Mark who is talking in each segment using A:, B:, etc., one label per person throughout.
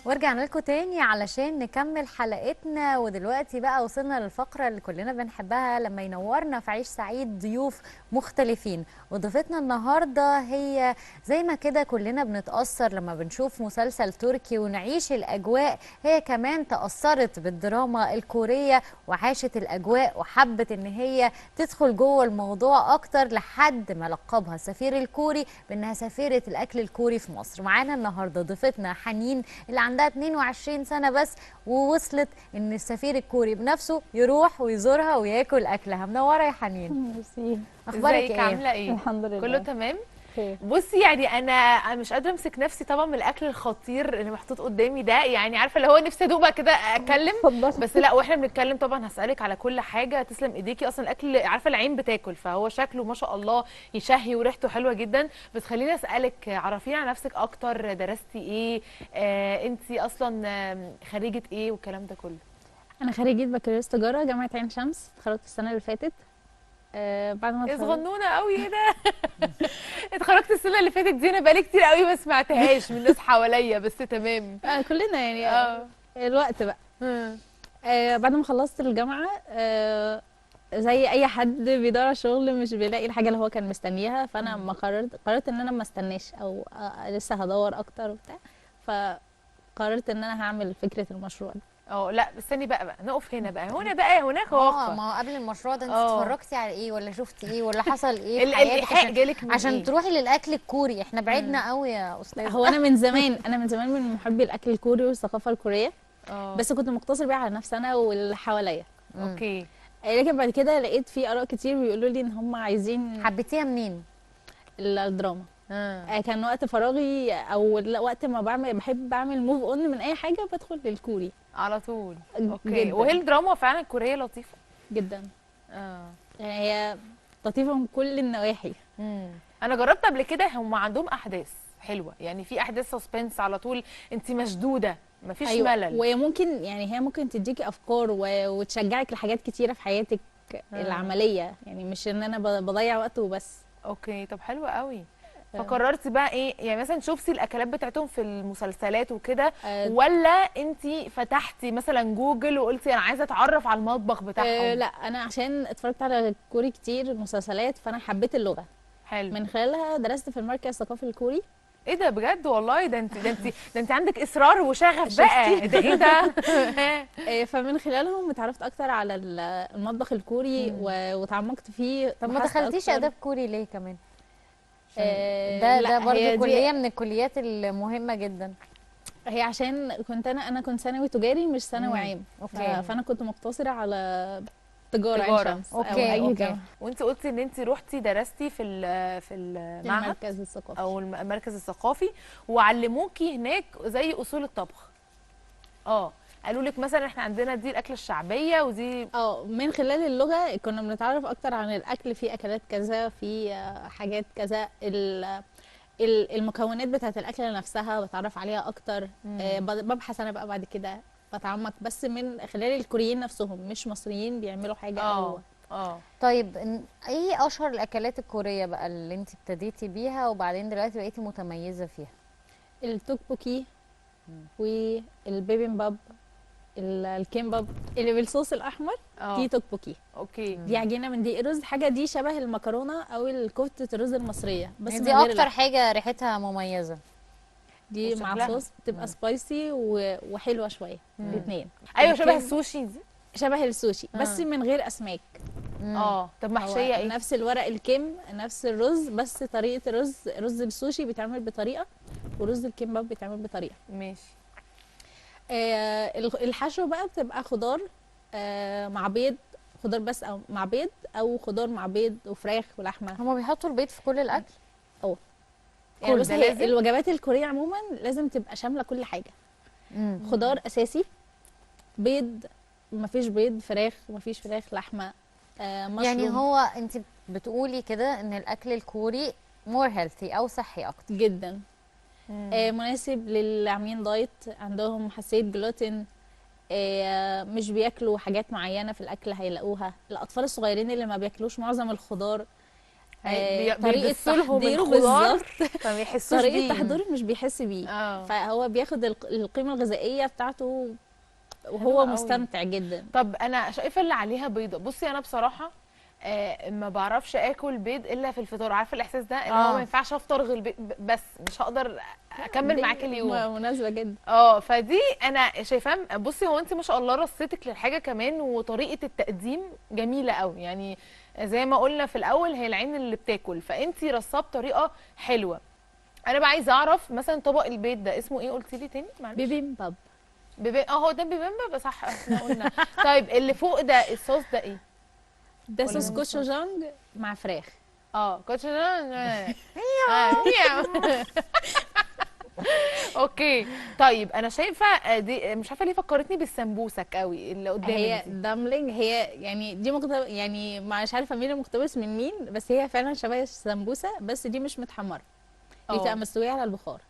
A: ورجعنا لكم تاني علشان نكمل حلقتنا. ودلوقتي بقى وصلنا للفقرة اللي كلنا بنحبها لما ينورنا في عيش سعيد ضيوف مختلفين. وضيفتنا النهاردة هي زي ما كده كلنا بنتأثر لما بنشوف مسلسل تركي ونعيش الأجواء، هي كمان تأثرت بالدراما الكورية وعاشت الأجواء وحبت إن هي تدخل جوه الموضوع أكتر لحد ما لقبها السفير الكوري بأنها سفيرة الأكل الكوري في مصر. معانا النهاردة ضيفتنا حنين اللي عندها 22 سنة بس، ووصلت إن السفير الكوري بنفسه يروح ويزورها وياكل أكلها. منورة يا حنين.
B: ميرسي.
A: أخبارك
C: ازيك
A: إيه؟
C: عامله ايه؟
B: الحمد لله
C: كله تمام؟
B: خير.
C: بصي يعني انا مش قادرة امسك نفسي طبعا من الاكل الخطير اللي محطوط قدامي ده، يعني عارفه اللي هو نفسي ادوق بقى كده اتكلم،
B: اتفضلي.
C: بس لا واحنا بنتكلم طبعا هسالك على كل حاجة. تسلم ايديكي، اصلا الاكل عارفه العين بتاكل، فهو شكله ما شاء الله يشهي وريحته حلوة جدا. بس خليني اسالك، عرفينا على نفسك اكتر، درستي ايه؟ انت اصلا خريجة ايه والكلام ده كله؟
B: انا خريجة بكالوريوس تجارة جامعه عين شمس، اتخرجت السنة اللي فاتت. بعد ما
C: ايه
B: اتخرجت
C: صغنونه قوي ايه ده؟ اتخرجت السنة اللي فاتت دي، انا بقالي كتير قوي ما سمعتهاش من ناس حواليا، بس تمام.
B: كلنا يعني الوقت بقى. بعد ما خلصت الجامعة زي اي حد بيدور على شغل مش بيلاقي الحاجة اللي هو كان مستنيها، فانا ما قررت ان انا ما استناش او لسه هدور اكتر وبتاع، فقررت ان انا هعمل فكرة المشروع ده.
C: لا استني بقى نقف هنا بقى، هنا بقى هناك واقفة.
A: ما هو قبل المشروع ده انت اتفرجتي على ايه ولا شفتي ايه ولا حصل ايه في حياتك
C: الايحاء جالك من
A: عشان
C: إيه؟
A: تروحي للاكل الكوري؟ احنا بعدنا قوي يا استاذه.
B: هو انا من زمان، من محبي الاكل الكوري والثقافة الكورية، بس كنت مقتصر بقى على نفسي انا واللي حواليا.
C: okay.
B: لكن بعد كده لقيت في اراء كتير بيقولوا لي ان هم عايزين.
A: حبيتيها منين؟
B: الدراما. كان وقت فراغي او وقت ما بحب اعمل move on من اي حاجة بدخل للكوري
C: على طول. okay.
B: جداً.
C: وهي الدراما فعلا الكورية لطيفة
B: جدا. يعني هي لطيفة من كل النواحي.
C: انا جربت قبل كده، هم عندهم احداث حلوة، يعني في احداث suspense على طول، انت مشدودة مفيش.
B: أيوة.
C: ملل.
B: وممكن يعني هي ممكن تديكي افكار وتشجعك لحاجات كتيرة في حياتك العملية، يعني مش ان انا بضيع وقت وبس.
C: okay طب حلو قوي. فقررتي بقى ايه يعني؟ مثلا شفتي الاكلات بتاعتهم في المسلسلات وكده، ولا انت فتحتي مثلا جوجل وقلتي انا عايزه اتعرف على المطبخ بتاعهم؟
B: لا انا عشان اتفرجت على كوري كتير مسلسلات، فانا حبيت اللغة.
C: حلو.
B: من خلالها درست في المركز الثقافي الكوري.
C: ايه ده بجد والله؟ ده انت ده انت ده انت عندك اصرار وشغف بقى، ده ايه ده؟
B: فمن خلالهم اتعرفت اكتر على المطبخ الكوري وتعمقت فيه.
A: طب ما دخلتيش اداب كوري ليه كمان؟ ده برضه كلية من الكليات المهمة جدا.
B: هي عشان كنت انا كنت ثانوي تجاري مش ثانوي عام.
A: okay.
B: فانا كنت مقتصرة على تجارة عين شمس.
A: okay.
B: أو أي
A: okay.
B: جامعة.
C: وانت قلتي ان انت روحتي درستي في المعهد
B: المركز الثقافي
C: او المركز الثقافي، وعلموكي هناك زي اصول الطبخ. قالوا لك مثلا احنا عندنا دي الاكلة الشعبية ودي
B: من خلال اللغة كنا بنتعرف اكتر عن الاكل، في اكلات كذا، في حاجات كذا، المكونات بتاعه الاكلة نفسها بتعرف عليها اكتر. ببحث انا بقى بعد كده، بتعمق بس من خلال الكوريين نفسهم، مش مصريين بيعملوا حاجة.
A: طيب ايه اشهر الاكلات الكورية بقى اللي انت ابتديتي بيها وبعدين دلوقتي بقيتي متميزة فيها؟
B: التوكبوكي والبيبيمباب، الكيمباب اللي بالصوص الاحمر، دي توكبوكي.
C: okay.
B: دي عجينه من دقيق رز، حاجة دي شبه المكرونه او الكفتة الرز المصرية، بس
A: دي اكتر حاجة ريحتها مميزة.
B: دي مع صوص بتبقى spicy وحلوه شوية الاثنين.
C: ايوه شبه السوشي دي،
B: شبه السوشي بس من غير اسماك.
C: طب محشيه ايه؟
B: نفس الورق الكيم، نفس الرز، بس طريقه الرز، رز السوشي بيتعمل بطريقة ورز الكيمباب بيتعمل بطريقة.
C: ماشي.
B: الحشو بقى بتبقى خضار مع بيض، خضار بس او مع بيض، او خضار مع بيض وفراخ ولحمه.
A: هما بيحطوا البيض في كل الاكل؟
B: يعني بص، هي الوجبات الكورية عموما لازم تبقى شاملة كل حاجة. خضار اساسي، بيض، مفيش بيض فراخ، مفيش فراخ لحمه، مشروم.
A: يعني هو انت بتقولي كده ان الاكل الكوري more healthy او صحي اكتر
B: جدا. مناسب للي عاملين دايت، عندهم حساسية جلوتين، مش بياكلوا حاجات معينة في الاكل هيلاقوها. الاطفال الصغيرين اللي ما بياكلوش معظم الخضار، طريقه تحضيره بالظبط،
C: فما يحسوش
B: بيه. طريقه تحضيره مش بيحس بيه. فهو بياخد القيمة الغذائية بتاعته وهو مستمتع جدا.
C: طب انا شايفه اللي عليها بيضة. بصي انا بصراحة ما بعرفش اكل بيض الا في الفطار، عارفه الاحساس ده اللي هو ما ينفعش افطر غير بيض، بس مش هقدر اكمل معاك اليوم.
B: مناسبة جدا.
C: فدي انا شايفاها. بصي هو انت ما شاء الله رصيتك للحاجة كمان، وطريقه التقديم جميلة قوي، يعني زي ما قلنا في الاول هي العين اللي بتاكل، فانت رصاه بطريقة حلوة. انا بقى عايزه اعرف مثلا طبق البيض ده اسمه ايه؟ قلتي لي تاني معلش.
B: بيبيمباب.
C: بيبي هو ده بيبيمباب صح، احنا قلنا. طيب اللي فوق ده الصوص ده ايه؟
B: ده صوص كوتشوجانج مع فراخ.
C: كوتشوجانج. okay. طيب انا شايفه دي، مش عارفه ليه فكرتني بالسمبوسك قوي اللي قدامي.
B: هي dumpling، هي يعني دي يعني مش عارفه مين المقتبس من مين، بس هي فعلا شبه السمبوسه، بس دي مش متحمره، دي بتبقى مستوية على البخار.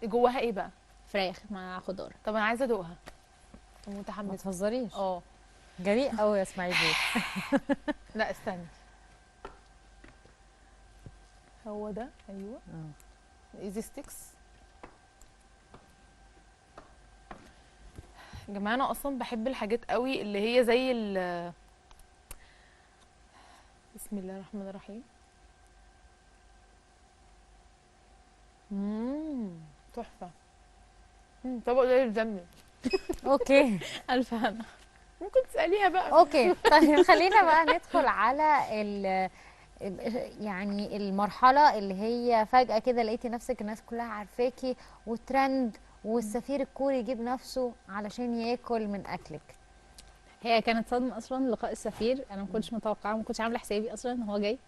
C: جواها ايه بقى؟
B: فراخ مع خضار.
C: طب انا عايزه ادوقها، متحمسة.
A: ما تهزريش. جريء قوي يا اسماعيل بيه.
C: لا استني، هو ده. ايوه easy sticks. يا جماعة انا اصلا بحب الحاجات قوي اللي هي زي ال، بسم الله الرحمن الرحيم. تحفة. طبق زي الزمن.
A: okay،
B: الف هنا.
C: ممكن تساليها بقى.
A: okay طيب خلينا بقى ندخل على يعني المرحلة اللي هي فجاة كده لقيتي نفسك الناس كلها عارفاكي وترند، والسفير الكوري يجيب نفسه علشان ياكل من اكلك.
B: هي كانت صدمة اصلا لقاء السفير، انا ما كنتش متوقعه، ما كنتش عامله حسابي اصلا ان هو جاي.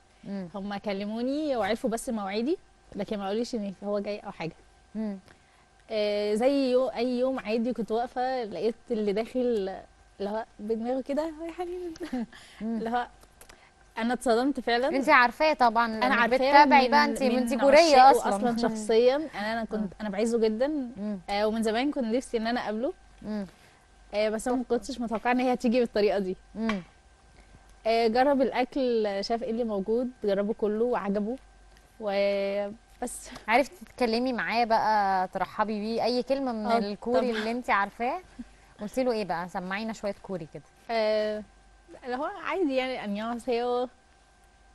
B: هم كلموني وعرفوا بس مواعيدي، لكن ما قالوليش ان هو جاي او حاجة. زي اي يوم عادي كنت واقفة، لقيت اللي داخل اللي هو بدماغه كده، يا حبيبي، اللي هو انا اتصدمت فعلا.
A: انت عارفاه طبعا،
B: انا عارفاه،
A: بتتابعي بقى انت، انت كوريه اصلا
B: شخصيا. انا كنت انا بعزه جدا، ومن زمان كنت نفسي ان انا اقابله، بس انا ما كنتش متوقعه ان هي هتيجي بالطريقة دي. جرب الاكل، شاف ايه اللي موجود، جربه كله وعجبه وبس.
A: عرفتي تتكلمي معاه بقى، ترحبي بيه، اي كلمة من الكوري اللي انت عارفاه؟ قلتي له ايه بقى؟ سمعينا شوية كوري كده.
B: اللي هو عادي يعني 안녕하세요.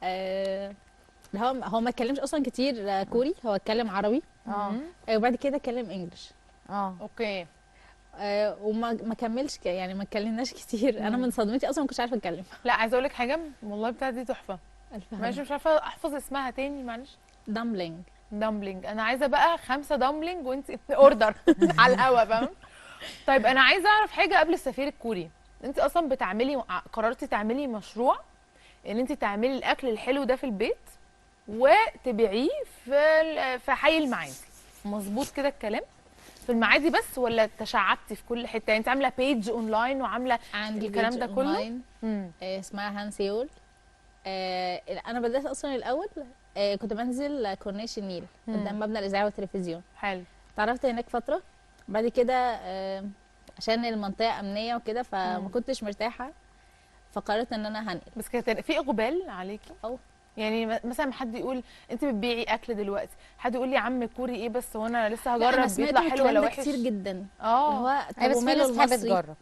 B: اللي هو ما اتكلمش اصلا كتير كوري، هو اتكلم عربي وبعد كده اتكلم English.
C: okay.
B: وما كملش، يعني ما اتكلمناش كتير. انا من صدمتي اصلا ما كنتش عارفه اتكلم.
C: لا عايزه اقول لك حاجة والله، بتاعتي دي تحفة. معلش مش عارفه احفظ اسمها تاني، معلش.
B: dumpling.
C: dumpling. انا عايزه بقى 5 dumpling وانت order على الهوا، فاهم؟ طيب انا عايزه اعرف حاجة قبل السفير الكوري. انت اصلا بتعملي، قررتي تعملي مشروع ان انت تعملي الاكل الحلو ده في البيت وتبيعيه في حي المعادي، مظبوط كده الكلام؟ في المعادي بس ولا تشعبتي في كل حتة؟ يعني انت عامله page online وعامله الكلام ده كله؟
B: اسمها هانسيول. انا بدات اصلا الاول كنت بنزل كورنيش النيل قدام مبنى الاذاعة والتلفزيون.
C: حلو.
B: تعرفت هناك فترة، بعد كده عشان المنطقة امنية وكده فما كنتش مرتاحة، فقررت ان انا هنقل.
C: بس كانت في اقبال عليكي؟ يعني مثلا حد يقول انت بتبيعي اكل دلوقتي، حد يقول لي يا عم كوري ايه بس وانا لسه هجرب، بيطلع حلو ولا وحش؟
B: كتير جدا.
C: هو
A: طب بس في ناس بتحب تجرب.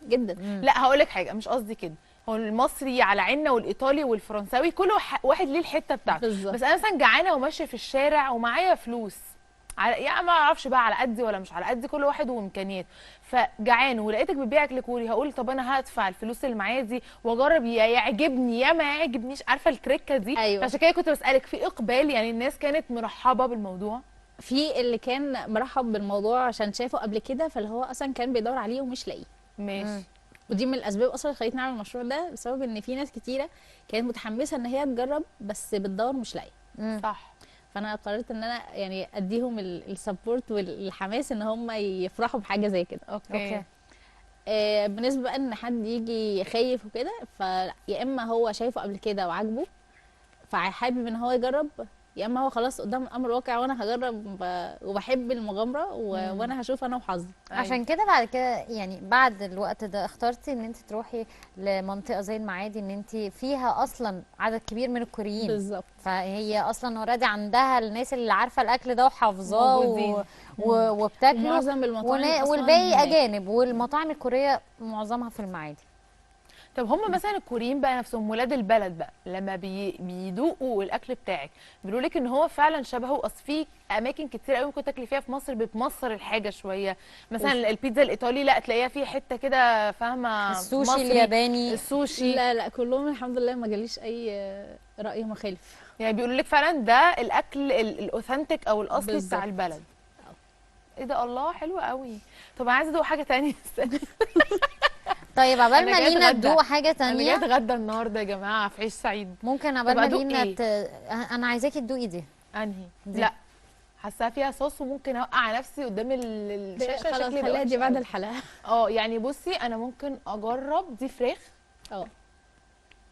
B: جدا.
C: لا هقول لك حاجة، مش قصدي كده، هو المصري على عيننا والايطالي والفرنساوي كل واحد ليه الحتة بتاعته. بس انا مثلا جعانة وماشية في الشارع ومعايا فلوس، يعني ما اعرفش بقى على قدي ولا مش على قدي، كل واحد وامكانياته، فجعان ولقيتك بتبيع اكل كوري، هقول طب انا هدفع الفلوس اللي معايا دي واجرب، يا يعجبني يا ما يعجبنيش، عارفه التركة دي؟
B: أيوة.
C: عشان كده كنت بسالك في اقبال، يعني الناس كانت مرحبه بالموضوع؟
B: في اللي كان مرحب بالموضوع عشان شافه قبل كده، فاللي هو اصلا كان بيدور عليه ومش لاقيه.
C: ماشي.
B: ودي من الاسباب اصلا اللي خلتني اعمل المشروع ده، بسبب ان في ناس كتيرة كانت متحمسة ان هي تجرب بس بتدور مش لاقيه.
C: صح.
B: فانا قررت ان انا يعني اديهم ال support والحماس ان هم يفرحوا بحاجة زي كده.
C: okay.
B: بالنسبة بقى ان حد يجي خايف وكده، فيا اما هو شايفه قبل كده وعاجبه فحابب ان هو يجرب، يا اما هو خلاص قدام الامر واقع وانا هجرب وبحب المغامرة وانا هشوف انا وحظي.
A: عشان كده بعد كده يعني بعد الوقت ده اخترتي ان انت تروحي لمنطقه زي المعادي، ان انت فيها اصلا عدد كبير من الكوريين.
B: بالظبط.
A: فهي اصلا already عندها الناس اللي عارفه الاكل ده وحافظاه وبتاكله.
B: معظم المطاعم
A: والباقي اجانب، والمطاعم الكورية معظمها في المعادي.
C: طب هم مثلا الكوريين بقى نفسهم ولاد البلد بقى لما بيدوقوا الاكل بتاعك بيقولوا لك ان هو فعلا شبهه؟ اصل في اماكن كتير قوي ممكن تاكلي فيها في مصر بتمصر الحاجة شوية، مثلا البيتزا الايطالي لا تلاقيها في حتة كده، فاهمه؟
A: السوشي الياباني،
C: السوشي
B: لا لا كلهم الحمد لله ما جاليش اي راي مخالف،
C: يعني بيقولوا لك فعلا ده الاكل ال authentic او الاصلي بتاع البلد. ايه ده، الله حلو قوي. طب انا عايزه ادوق حاجة ثانية. استني.
A: طيب عبال ما لينا تدوق حاجة ثانية،
C: انا جاية اتغدى النهارده يا جماعة في عيش سعيد.
A: ممكن عبال ما لينا انا عايزاكي تدوقي دي.
C: انهي؟ دي. لا حاساها فيها صوص وممكن اوقع نفسي قدام الشاشة.
B: خلاص خليها دي بعد الحلقة.
C: يعني بصي انا ممكن اجرب دي فراخ.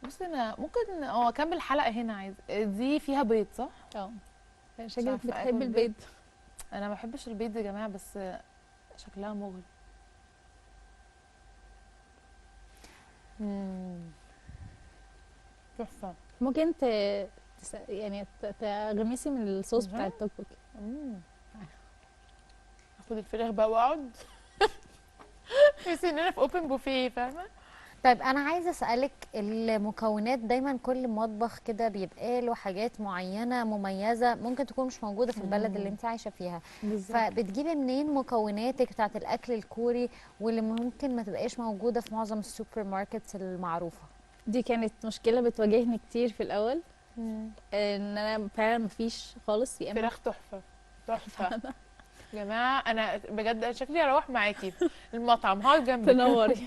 C: بصي انا ممكن اكمل الحلقة هنا. عايزه دي فيها بيض صح؟
B: شكلك بتحب البيض.
C: انا ما بحبش البيض يا جماعة، بس شكلها مغري. تحفة.
B: ممكن يعني تغمسي من الصوص بتاع التوكبوكي.
C: اخد الفراخ بقى واقعد. بس ان انا في open buffet، فاهمه؟
A: طيب انا عايزه اسالك، المكونات دايما كل مطبخ كده بيبقى له حاجات معينة مميزة ممكن تكون مش موجودة في البلد اللي انت عايشه فيها.
B: بالزبط.
A: فبتجيبي منين مكوناتك بتاعه الاكل الكوري واللي ممكن ما تبقاش موجودة في معظم ال supermarkets المعروفة؟
B: دي كانت مشكلة بتواجهني كتير في الاول، ان انا فعلا مفيش خالص. يا اما
C: فراخ تحفة تحفة يا جماعة، انا بجد شكلي هروح معاكي المطعم، هقعد جنبك
B: تنوري.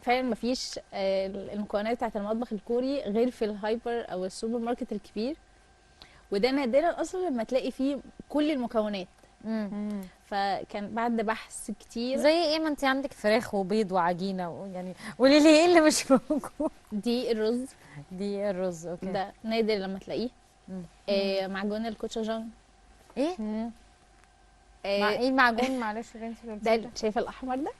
B: فعلا مفيش المكونات بتاعت المطبخ الكوري غير في ال hyper او السوبر ماركت الكبير، وده نادرا اصلا لما تلاقي فيه كل المكونات. فكان بعد بحث كتير.
A: زي ايه؟ ما انت عندك فراخ وبيض وعجينه، يعني قولي لي ايه اللي مش موجود؟
B: دي الرز.
A: دي الرز، okay.
B: ده نادر لما تلاقيه. معجون الكوتشاجان.
A: ايه؟ ايه المعجون؟ معلش اللي انت قلتيه
B: ده، شايفه الاحمر ده؟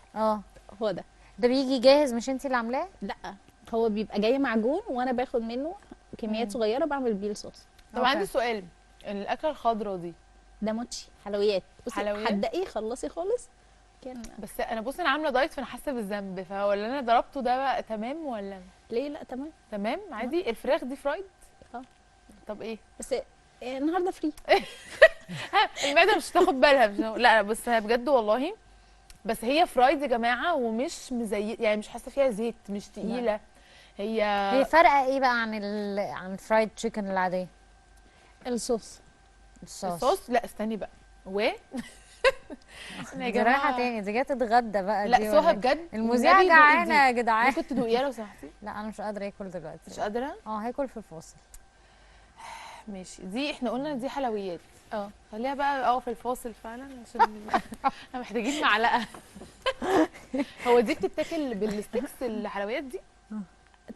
B: هو ده.
A: ده بيجي جاهز مش انت اللي عاملاه؟
B: لا هو بيبقى جاي معجون وانا باخد منه كميات صغيرة بعمل بيه الصوص.
C: طب عندي سؤال، الاكلة الخضراء دي
B: ده موتشي حلويات. بصي حدقي خلصي خالص كان.
C: بس انا بصي انا عامله دايت فانا حاسه بالذنب، فهو اللي انا ضربته ده بقى تمام ولا
B: ليه؟ لا تمام
C: تمام عادي. الفراخ دي fried؟ طب ايه
B: بس النهارده free.
C: المعدة مش هتاخد بالها. لا بس بجد والله، بس هي fried يا جماعة ومش مزيت، يعني مش حاسه فيها زيت، مش تقيلة. هي
A: فارقه ايه بقى عن عن ال fried chicken العادية؟
B: الصوص.
C: الصوص. لا استني بقى و
A: يا جماعة تاني دي جاية تتغدى بقى.
C: لا سوها بجد
A: المذيعه جعانة يا جدعان.
C: ممكن تدوقيها لو سمحتي؟
A: لا انا مش قادرة اكل دلوقتي.
C: مش قادرة؟
A: هاكل في الفاصل.
C: ماشي. دي احنا قلنا دي حلويات. خليها بقى في الفاصل فعلا عشان احنا محتاجين معلقه. هو دي بتتاكل بال sticks الحلويات دي؟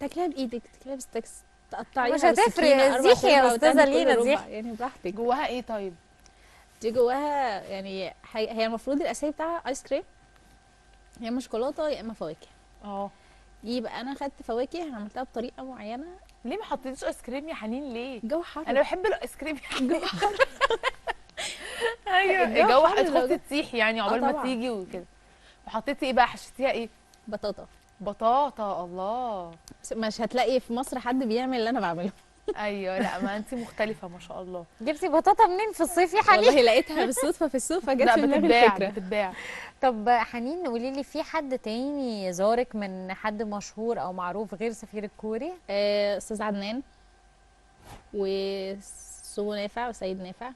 B: تاكليها بايدك، تاكليها ب sticks، تقطعيها
A: مش هتفرق. زيحي يا استاذه لينا، زيحي
B: يعني براحتك.
C: جواها ايه طيب؟
B: دي جواها يعني هي المفروض الاساسي بتاعها ايس كريم، يا اما شوكولاتة يا اما فواكه. دي بقى انا خدت فواكه عملتها بطريقة معينة.
C: ليه ما حطيتيش ايس كريم يا حنين؟ ليه؟
B: الجو حر.
C: انا بحب الايس كريم يا حنين. الجو حر. ايوه الجو حر، تخفي تسيح يعني عقبال ما تيجي وكده. وحطيتي ايه بقى؟ حشيتيها ايه؟
B: بطاطا.
C: بطاطا، الله.
B: بس مش هتلاقي في مصر حد بيعمل اللي انا بعمله.
C: ايوه لا ما انت مختلفة ما شاء الله.
A: جبتي بطاطا منين في الصيف يا حنين؟
B: والله لقيتها بالصدفة في السوق فجت في دماغي الفكرة.
C: بتتباع.
A: طب حنين قولي لي، في حد تاني زارك من حد مشهور او معروف غير سفير الكوري؟
B: استاذ عدنان وسو نافع وسيد نافع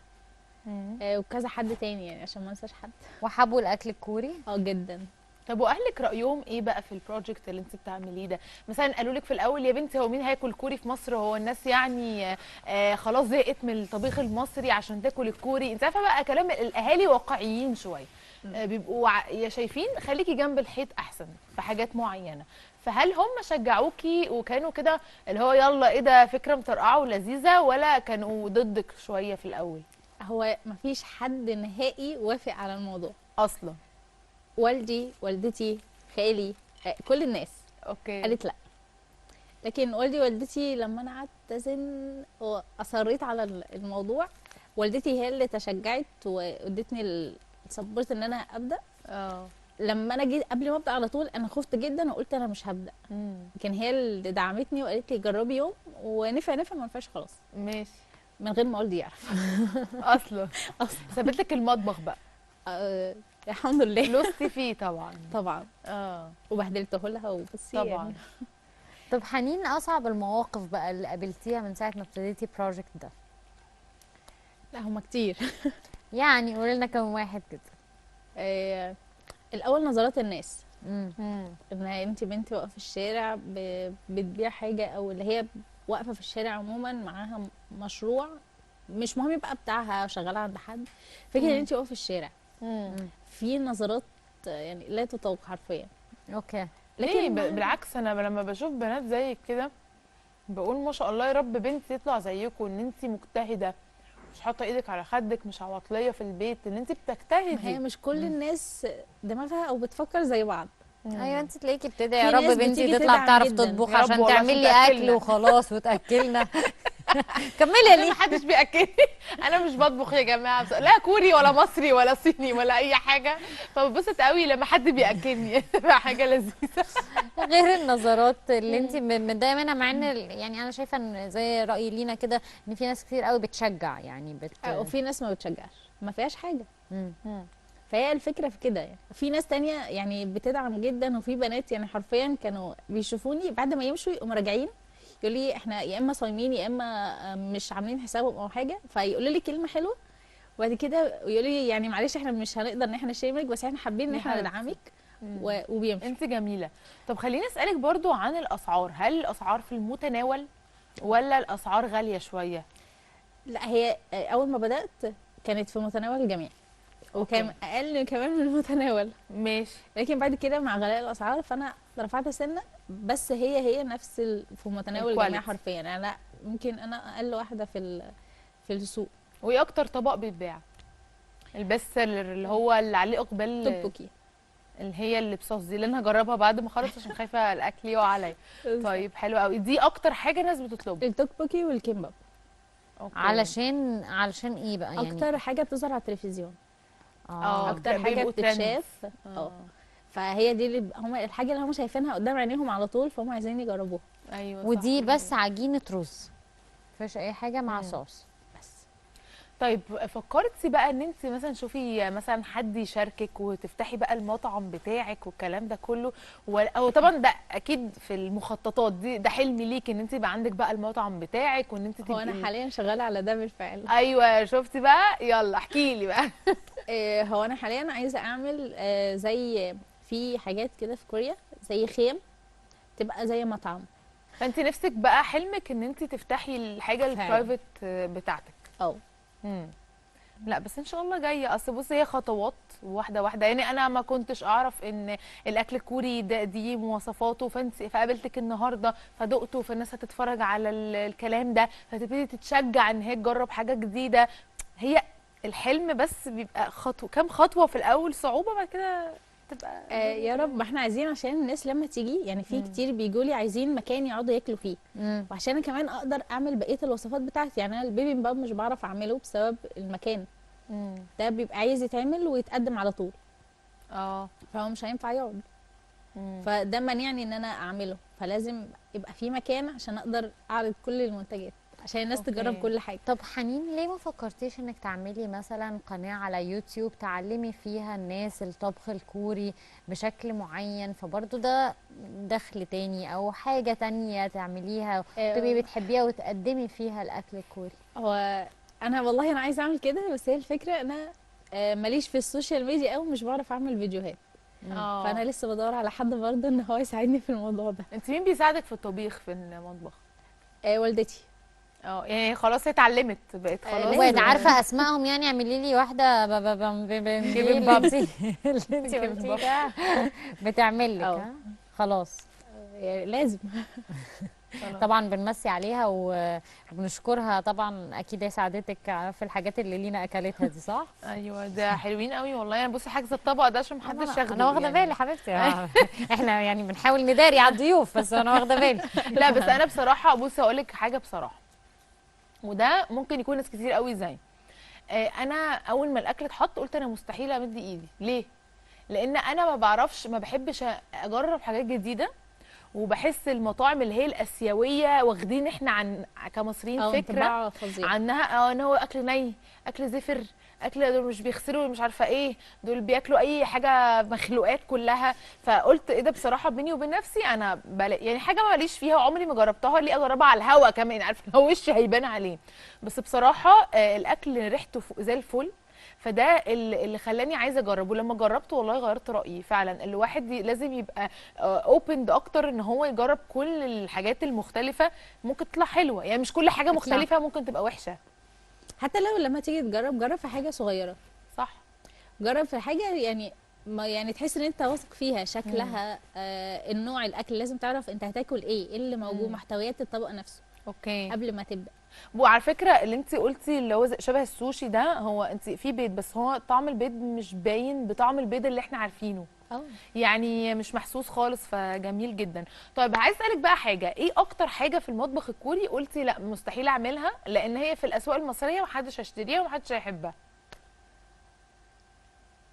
B: وكذا حد تاني يعني عشان ما انساش حد.
A: وحبوا الاكل الكوري؟
B: جدا.
C: طب واهلك رايهم ايه بقى في ال project اللي انت بتعمليه ده؟ مثلا قالوا لك في الاول يا بنتي هو مين هياكل كوري في مصر؟ هو الناس يعني خلاص زهقت من الطبيخ المصري عشان تاكل الكوري؟ انت عارفه بقى كلام الاهالي واقعيين شوية، بيبقوا يا شايفين خليكي جنب الحيط احسن في حاجات معينة. فهل هم شجعوكي وكانوا كده اللي هو يلا ايه ده فكرة مطرقعه ولذيذه، ولا كانوا ضدك شوية في الاول؟
B: هو مفيش حد نهائي وافق على الموضوع
C: اصلا.
B: والدي، والدتي، خالي، كل الناس
C: okay
B: قالت لا. لكن والدي والدتي لما انا قعدت ازن واصريت على الموضوع، والدتي هي اللي تشجعت وادتني ال support ان انا ابدا. لما انا جيت قبل ما ابدا على طول انا خفت جدا وقلت انا مش هبدا، لكن هي اللي دعمتني وقالت لي جربي يوم، ونفع نفع، ما نفعش خلاص.
C: ماشي،
B: من غير ما والدي يعرف
C: اصلا. سابت لك المطبخ بقى؟
B: الحمد لله
C: لوستي فيه طبعا.
B: طبعا وبهدلته لها وبس
C: طبعا
B: يعني.
A: طب حنين، اصعب المواقف بقى اللي قابلتيها من ساعة ما ابتديتي project ده؟
B: لا هما كتير.
A: يعني قولي لنا كم واحد كده.
B: الاول نظرات الناس، ان انت بنت واقفة في الشارع بتبيع حاجة، او اللي هي واقفة في الشارع عموما معاها مشروع مش مهم يبقى بتاعها شغالة عند حد، فكرة ان انت واقفة في الشارع في نظرات يعني لا تطاق حرفيا.
A: okay.
C: لكن بالعكس انا لما بشوف بنات زيك كده بقول ما شاء الله يا رب بنتي تطلع زيكم، ان انت مجتهدة، مش حاطه ايدك على خدك، مش عواطليه في البيت، ان انت بتجتهدي.
B: هي مش كل الناس دماغها او بتفكر زي بعض.
A: ايوه، انت تلاقيكي بتدعي يا رب بنتي تطلع بتعرف تطبخ عشان تعمل لي اكل وخلاص وتاكلنا. كملي يا ليه.
C: محدش بياكلني، انا مش بطبخ يا جماعة، لا كوري ولا مصري ولا صيني ولا اي حاجة، فببسط قوي لما حد بياكلني. حاجة لذيذة.
A: غير النظرات اللي انت متضايقة منها، مع ان يعني انا شايفه ان زي راي لينا كده ان في ناس كتير قوي بتشجع يعني
B: وفي ناس ما بتشجعش، ما فيهاش حاجة. فهي الفكرة في كده يعني. في ناس تانية يعني بتدعم جدا، وفي بنات يعني حرفيا كانوا بيشوفوني بعد ما يمشوا يقوموا راجعين يقول لي احنا يا اما صايمين يا اما مش عاملين حسابهم او حاجة، فيقولوا لي كلمة حلوة، وبعد كده يقولوا لي يعني معلش احنا مش هنقدر ان احنا نشيمك، بس احنا حابين ان احنا ندعمك، وبيمشوا.
C: انت جميلة. طب خليني اسالك برضو عن الاسعار، هل الاسعار في المتناول ولا الاسعار غالية شوية؟
B: لا، هي اول ما بدات كانت في متناول الجميع، وكان اقل كمان من المتناول.
C: ماشي.
B: لكن بعد كده مع غلاء الاسعار فانا رفعت سنة، بس هي نفس في متناول الجميع حرفيا. انا ممكن انا اقل واحدة في السوق.
C: وايه اكتر طبق بيتباع؟ ال best seller اللي هو اللي عليه اقبال؟
B: توبوكي،
C: اللي هي اللي بصوص دي، اللي انا هجربها بعد ما اخلص عشان خايفة الاكل يقع عليا. طيب حلو قوي، دي اكتر حاجة ناس بتطلبها،
B: التوكبوكي والكيمباب.
C: okay.
A: علشان ايه بقى يعني؟
B: اكتر حاجة بتظهر على التلفزيون، اكتر حاجة بتتشاف. فهي دي اللي هم الحاجة اللي هم شايفينها قدام عينيهم على طول، فهم عايزين يجربوها.
C: ايوه.
A: ودي بس عجينه رز، مفيش اي حاجة مع صوص
B: بس.
C: طيب فكرتي بقى ان انت مثلا شوفي مثلا حد يشاركك وتفتحي بقى المطعم بتاعك والكلام ده كله، او طبعا ده اكيد في المخططات دي، ده حلم ليك ان انت يبقى عندك بقى المطعم بتاعك وان انت تبقي؟
B: هو انا حاليا شغالة على ده بالفعل.
C: ايوه شفتي بقى، يلا احكي لي بقى.
B: هو انا حاليا عايزه اعمل زي في حاجات كده في كوريا زي خيم تبقى زي مطعم.
C: فانت نفسك بقى حلمك ان انت تفتحي الحاجة ال private بتاعتك. لا بس ان شاء الله جاية. اصل بصي هي خطوات واحدة واحدة، يعني انا ما كنتش اعرف ان الاكل الكوري ده دي مواصفاته، فانت فقابلتك النهارده فدقته، فالناس هتتفرج على الكلام ده فتبتدي تتشجع ان هي تجرب حاجة جديدة. هي الحلم بس بيبقى خطوة، كام خطوة في الاول صعوبة، بعد كده تبقى
B: يا رب. ما احنا عايزين عشان الناس لما تيجي، يعني في كتير بيجوا لي عايزين مكان يقعدوا ياكلوا فيه، وعشان انا كمان اقدر اعمل بقية الوصفات بتاعتي. يعني انا البيبي باب مش بعرف اعمله بسبب المكان ده، بيبقى عايز يتعمل ويتقدم على طول، فهو مش هينفع يقعد، فده مانعني ان انا اعمله، فلازم يبقى في مكان عشان اقدر اعرض كل المنتجات عشان الناس تجرب كل حاجة.
A: طب حنين، ليه ما فكرتيش انك تعملي مثلا قناة على يوتيوب تعلمي فيها الناس الطبخ الكوري بشكل معين، فبرضه ده دخل تاني او حاجة تانية تعمليها تبقي بتحبيها وتقدمي فيها الاكل الكوري؟
B: هو انا والله انا عايزه اعمل كده، بس هي الفكرة انا ماليش في ال social media او مش بعرف اعمل فيديوهات. فانا لسه بدور على حد برضه ان هو يساعدني في الموضوع ده.
C: انت مين بيساعدك في الطبيخ في المطبخ؟
B: والدتي.
C: يعني خلاص هي اتعلمت بقت خلاص،
A: بقت عارفه اسمائهم. يعني اعملي لي واحدة اللي انت قلتيه ده بتعمل لك. خلاص
B: يعني لازم.
A: طبعا بنمسي عليها وبنشكرها طبعا، اكيد هي ساعدتك في الحاجات اللي لينا اكلتها دي صح؟
C: ايوه ده حلوين قوي والله. انا بصي حاجزه الطبق ده عشان محدش ياخده.
A: انا واخده بالي حبيبتي. احنا يعني بنحاول نداري على الضيوف، بس انا واخده بالي.
C: لا بس انا بصراحة بصي هقول لك حاجة بصراحة، وده ممكن يكون ناس كتير قوي زي انا اول ما الاكل اتحط قلت انا مستحيل امد ايدي. ليه؟ لان انا ما بعرفش، ما بحبش اجرب حاجات جديدة، وبحس المطاعم اللي هي الاسيوية واخدين احنا عن كمصريين فكرة عنها ان هو اكل ني، اكل زفر، اكل دول مش بيغسلوا مش عارفه ايه، دول بياكلوا اي حاجة، مخلوقات كلها. فقلت ايه ده بصراحة بيني وبين نفسي انا يعني حاجة ماليش فيها وعمري ما جربتها، ليه اجربها على الهوا كمان؟ عارفه لو وشي هيبان عليه. بس بصراحة الاكل ريحته زي الفل، فده اللي خلاني عايزه اجربه. لما جربته والله غيرت رايي فعلا. الواحد لازم يبقى opened اكتر ان هو يجرب كل الحاجات المختلفة، ممكن تطلع حلوة، يعني مش كل حاجة مختلفة ممكن تبقى وحشة.
B: حتى لو لما تيجي تجرب، جرب في حاجة صغيرة،
C: صح،
B: جرب في حاجة يعني ما يعني تحس ان انت واثق فيها، شكلها، النوع الاكل، لازم تعرف انت هتاكل ايه، ايه اللي موجود، محتويات الطبق نفسه.
C: okay
B: قبل ما تبدا.
C: وعلى فكرة اللي انت قلتي اللي هو شبه السوشي ده، هو انت في بيض، بس هو طعم البيض مش باين بطعم البيض اللي احنا عارفينه، يعني مش محسوس خالص، فجميل جدا. طيب عايز اسالك بقى حاجة، ايه اكتر حاجة في المطبخ الكوري قلتي لا مستحيل اعملها لان هي في الاسواق المصرية ومحدش هيشتريها ومحدش هيحبها؟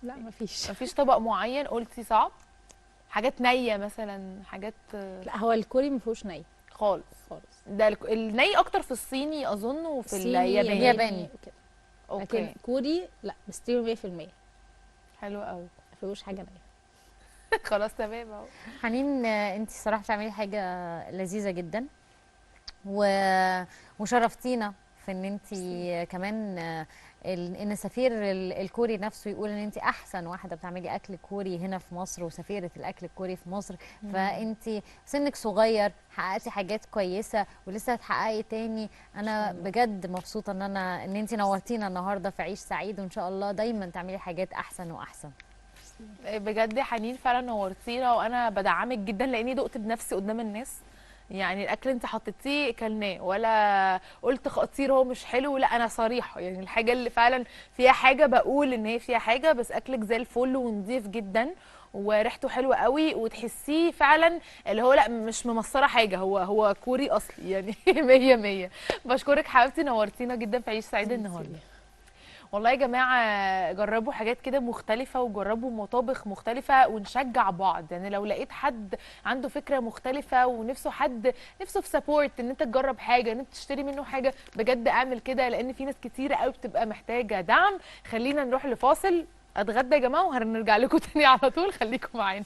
B: لا مفيش.
C: مفيش طبق معين قلتي صعب؟ حاجات نيه مثلا، حاجات؟
B: لا هو الكوري مفيهوش ني
C: خالص خالص. ده الني اكتر في الصيني اظن، وفي الياباني.
B: okay. لكن كوري لا مستوي 100%.
C: حلو قوي،
B: ما فيهوش حاجة نيه.
C: خلاص تمام اهو.
A: حنين انت صراحة بتعملي حاجة لذيذة جدا، وشرفتينا في ان انت كمان ان سفير الكوري نفسه يقول ان انت احسن واحدة بتعملي اكل كوري هنا في مصر، وسفيره الاكل الكوري في مصر. فانت سنك صغير، حققتي حاجات كويسة ولسه هتحققي تاني. انا بجد مبسوطة ان انت نورتينا النهارده في عيش سعيد، وان شاء الله دايما تعملي حاجات احسن واحسن.
C: بجد يا حنين فعلا نورتينا، وانا بدعمك جدا لاني دقت بنفسي قدام الناس. يعني الاكل انت حطيتيه كلناه، ولا قلت خطير هو مش حلو، لا انا صريحه، يعني الحاجة اللي فعلا فيها حاجة بقول ان هي فيها حاجة. بس اكلك زي الفل ونضيف جدا وريحته حلوة قوي، وتحسيه فعلا اللي هو لا مش ممصره حاجة، هو كوري اصلي يعني. 100 100. بشكرك حبيبتي، نورتينا جدا في عيش سعيد النهارده. والله يا جماعة جربوا حاجات كده مختلفة، وجربوا مطابخ مختلفة، ونشجع بعض. يعني لو لقيت حد عنده فكرة مختلفة ونفسه حد نفسه في support ان انت تجرب حاجة، ان انت تشتري منه حاجة، بجد اعمل كده، لان في ناس كتيرة قوي بتبقى محتاجة دعم. خلينا نروح لفاصل، اتغدى يا جماعة وهنرجع لكم تاني على طول، خليكم معانا.